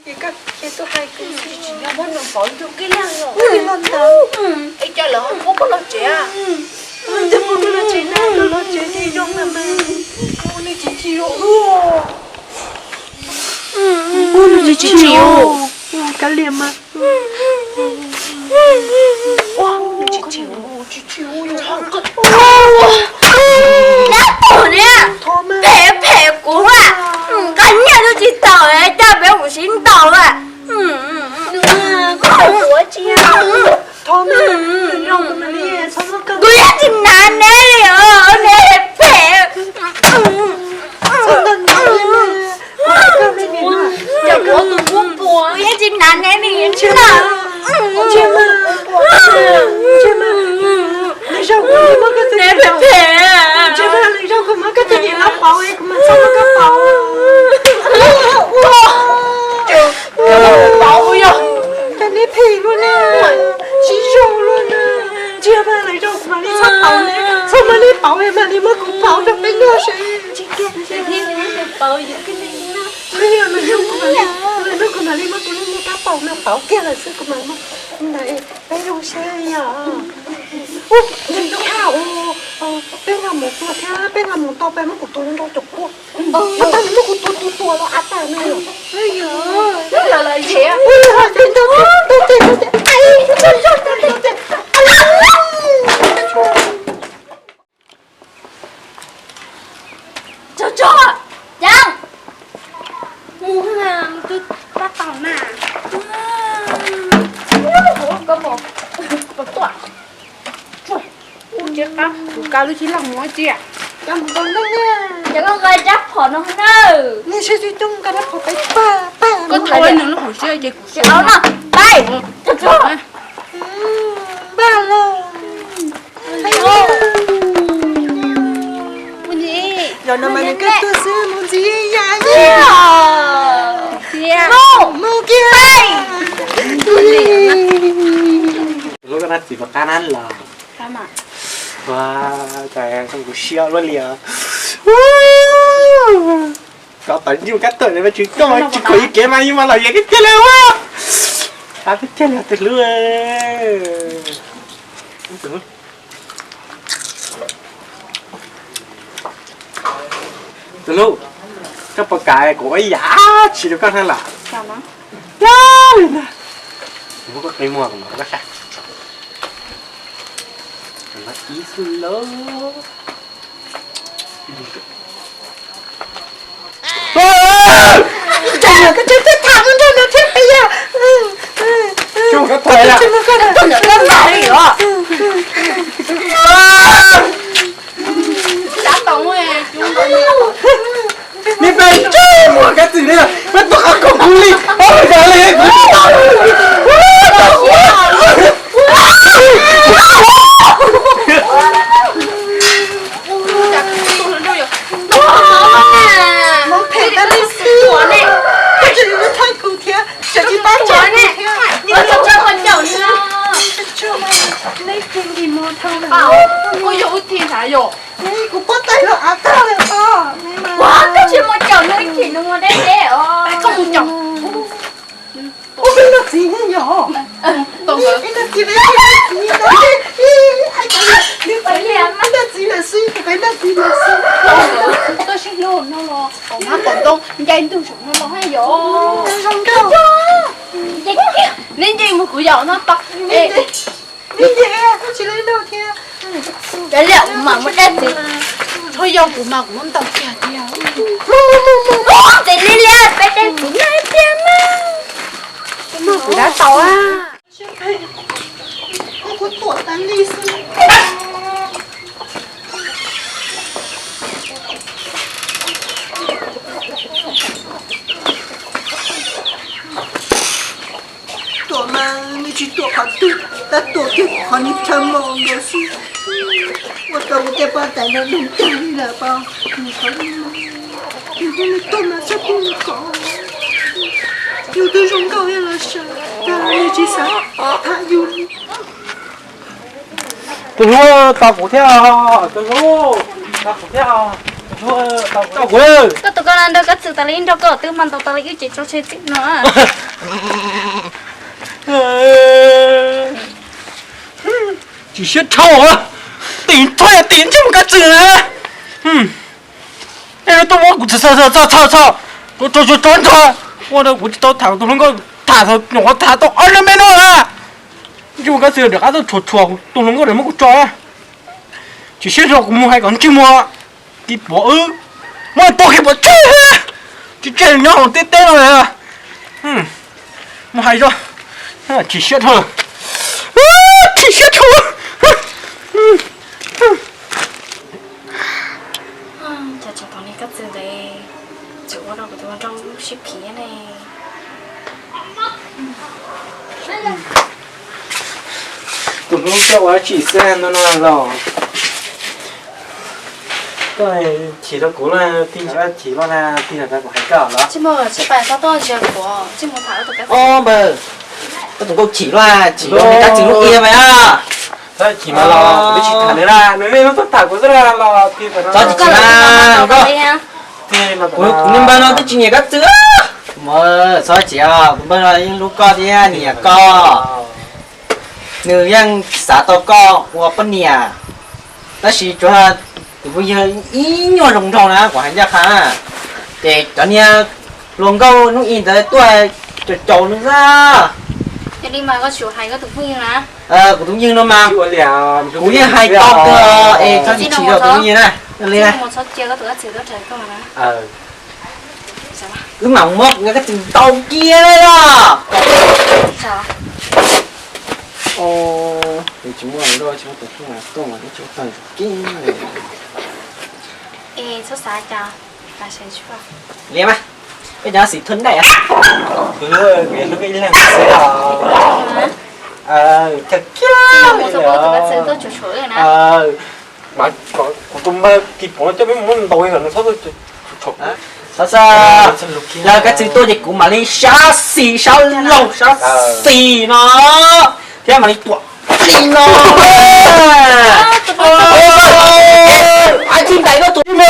Ces koj cia tuaj hais kuv, tsis tsim nyog muab nws pauv ncug kib leeg os. Ua li los ntawd, es cas lawv ho muab koj los tsev? Twb muab koj los tsev na, koj los tsev ces zoo na mas. Ua nws tsis chim os. Ua nws tsis chim os. Kav liam mas. Nyob tus niag phem phem kuv a, nqa nyiaj twb tsis tau, coj peb mus sib ntaus a. Kuv yeej tsis hnav neb li os, neb phem. Kuv yeej tsis hnav neb li na. Neb phem phem. Pauv yog, cas neb phem luaj na, tsis zoo luaj na. Ntsia mas lawv zaum kuv mam li txhob pauv neb, txhob muab neb pauv, mam li muab kuv pauv rau peb noj seb. Pauv yog, lawv zaum kuv mam li, lawv zaum kuv mam li muab kuv lub niag kab paus no pauv kiag lawm xwb kuv mam muab ntawd peb zoo seb yog. Ub, tsis tau, peb nqa mus tua thiab, peb nqa mus tau peb muab kuv tua nrog cov poj. Av tag, nws muab kuv tua tu tua los av tag no. Tso, tso, Ceeb, mus, mus tua paj taum na. Koj mus, koj tuaj. Ub, tsiab qab, kuv kav lub tsis loj mus ib tsia. Ces koj nqa rab phom no na. Nws sib tsis tub nqa rab phom peb pag pag. Koj tua nws lub hauv siab ces kuv siab no. Pais, tso, tso. Npaj los. Zaum no mas nws koj tuaj xwb mus ntxiv yam. Mus kiag. Lub koj nab txim puas qab na los? Ua, cas kuv siab luaj li os. Koj tau nyuj kab tawm li mas tsis koj tsis khuam ib kev mas yus mas los yeej tiag tiag li ua. Qab tiag tiag li tus hlub. Tus hlub, koj puas kam kuv ua ib yam tsis rau koj na los? Yog li ntawd, kuv muab koj qi muag kuv mam ua koj sab. Ib xwb lauj. Koj tseem tuaj tham ua nrog nws thiab peb yog. Koj tseem tuaj tham li os. Neb peb tsis muaj kab txim li, peb tuaj qab koom kuv li, ob peb kav li. Phem tag li xwb, koj tseem yuav thaiv kuv thiab, tseem tsis pab tso kuv thiab. Neb cia li mus thaiv kuv, kuv yog ub thi nthav yom. Kuv pob tais los av tag lawm os. Ua, koj tsis mus caum nws ib chim nws mus deb deb os. Koj mus caum. Ua, peb noj txiv ne yom. Peb noj txiv, peb noj txiv, peb noj txiv lawm xwb, peb noj txiv lawm xwb. Koj sib hlub no los, kom hab kom ntoo ncaim ntug saum no los yom. Zoo nkauj. Neb nce mus kuv yaum no tau. Neb nce, koj tsis li no thiab. Cov liam kuv mam muab dab tsi. Txhob yog kuv mas kuv muab ntaus kiag tiag. Mus, mus, mus, mus. Txiv li liam peb dab tsi no tiag mas. Kuv muab kuv dab tau a. Kuv tuam tas li xwb. Tuam mas nws tsis tuam qhov twg, tab tuam kiag qhov nws chaw mos nkaus xwb. Ua rau kuv tej pob tais no doog tag li lawm pob. Nws tuaj mas txhob pub nws kom. Yus twb zoo nkauj thiab los sav, cas nws tsis xav tham yus li. Tus hlub, tos kuv thiab os, tus hlub, tos kuv thiab os. Koj tus koj nrog Kab Txwm tas li, nrog koj twb mas ntaus tas li wb ces tso tseg txij no. Tsis siab dhau, tim txhob tim ntsej muag Kab Txwm na. Tuaj muab kuv txhom txhom txhom, kuv tso tso tso ntog, ua rau kuv tsis tau tham tus hluas nkauj, tham thaum nyuam qhuav tham tau ob lub me no na. Ntsej muag Kab Txwm rov qab tuaj tshuam tshuam tus hluas nkauj muab kuv tso. Tsis siab dhau, kuv mus hais kom ntsej muag Kiv Puav wb, muab tau Kiv Puav tseg, tsis tseg nyob hauv teb teb no. Mus hais zoj, chim siab dhau, chim siab dhau. Cas tseem tos niag Kab Txwm ntawd, tseem ua rau kuv tus hluas nraug sib phiv ne. Tus hlub, koj ua dab tsi xwb no no los? Koj chim rau kuv los tij, chim los na, tij, kuv hais koj los? Tsis muaj, tsis pais txog tuaj ntsia kuv, tsis mus tham tus Kab Txwm. Ob npawg, koj tus nkauj chim los, chim rau niag Kab Txwm lub qhia mas. Txhob chim mas los, kuv twb tsis tham nws na, nws niaj hnub tuaj tham kuv xwb los. Txhob chim mas, kuv niag npawg no twb tsis nyiam Kab Txwm. Txhob chim, kuv npawg no yeej hlub koj thiab nyiam koj. Nws yeej xav tau koj ua poj niam, tab sis tsuas tus phooj ywg ib nyuag zoo nraug na, kuv hais ncaj qha na. Ces cov niag hluas nkauj hnub i ntawd tuaj caum caum nws xwb. Kuv tus phooj ywg no mas, kuv yeej hais tau kawg es txhob chim rau tus phooj ywg na. Li na, wb mam muab Kab Txwm ntaus kiag os. Li mas, peb cov xim thua ntaim. Mas kuv tus npawg Kiv Puav coj peb mus ntaus li lawm, nws txhob tuaj. Yog Kab Txwm tuaj ces kuv mam li sab xis sab laug sab xis no thiab mam li tuam li no. Tsis ntaim koj tus npawg,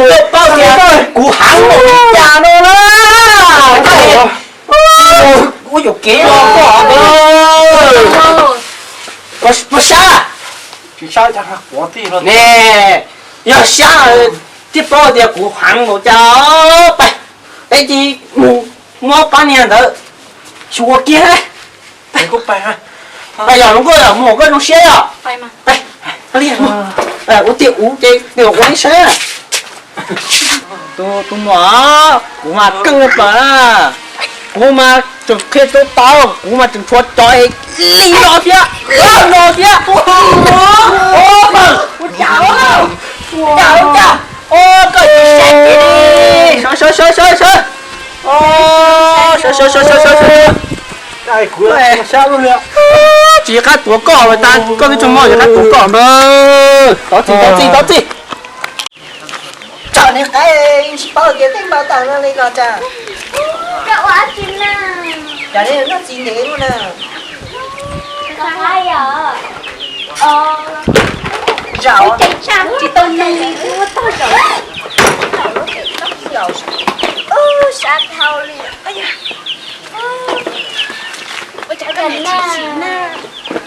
koj paub tias kuv heev npaum li cas no na. Ua yuam kev los koj, puas sab? Ne, yog sab thiaj paub tias kuv heev npaum cas. Peb, peb cia li mus muab pab niag ntawd xyuas kiag. Pais yog hluas nkauj, mus koj zoo siab yog. Ua tiag ua ces ua ib sab. Tus muam, kuv mas keej li plaws na. Kuv mas tseem qhia tau tau, kuv mas tseem tshuav cov li no thiab, li no thiab. Ua cas, ua cas, koj tsis saib kev li. Sawv, sawv, sawv, sawv, sawv. Sawv, sawv, sawv, sawv, sawv. Tsis qab tuav koj tas, koj twb tsis mob, tsis qab tuav koj npawg. Tov txij, tov txij, tov txij. Tsam niag qaib tsis paub tias tej npau taws no li los tsam. Koj ua dab tsi na? Tsam niag noj txiv ntev lub na. Zaum tsis tau nug li, twb muab tog zaum. Sab dhau li.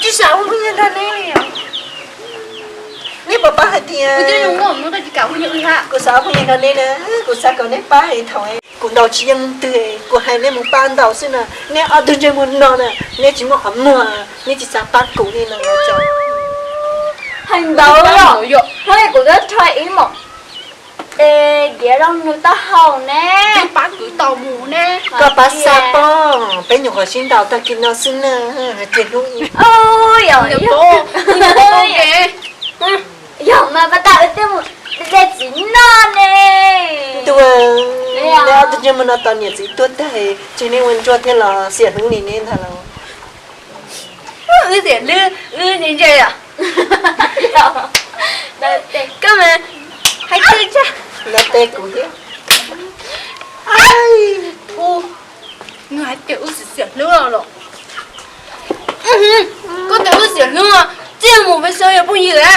Tsis xav ua phooj ywg nrog neb li. Neb puas paub hais tias kuv xav ua phooj ywg nrog neb na, kuv xav kom neb pab hais thaum kuv ntaus tsis yeej leej twg, kuv hais neb mus pab ntaus xwb na, neb ob tug ntsej muag no na, neb tsis muaj qhov muag, neb tsis xav pab kuv li no. Hais ntawd los, kuv twb rho ib mom diav rau nws taub hau ne. Twb pab kwv tau mus ne. Koj pab xa poj, peb nyuam qhuav sib ntaus tag kis no xwb na, hais tias hnub i. Yog mas pab tag wb twb mus de txiv noj ne. Ntuj, neb ob tug ntsej muag no tos niam txiv tuag tag, tseg neb ua ntsuag thiab los xiam hlub li neb ntag los. Wb xiam hlub, wb ntse ntse os. Koj mas hais tias, los tes kuv thiab. Nws hais tias wb xiam hlub los. Koj tias wb xiam hlub, txij mus peb sawv yuav phooj ywg a.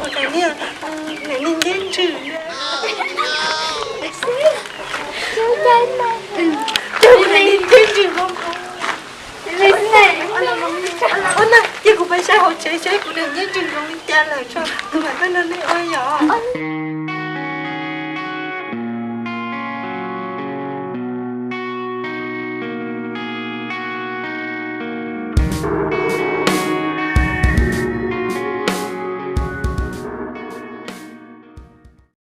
kuv niam niag nceb ntsws. Coj kuv niam niag nceb ntsws zoo. Ua na, cia kuv pais saib hauv tsev seb kuv niam nceb ntsws zoo li cas lawm tso kuv mam tuaj nrog nej ua yom.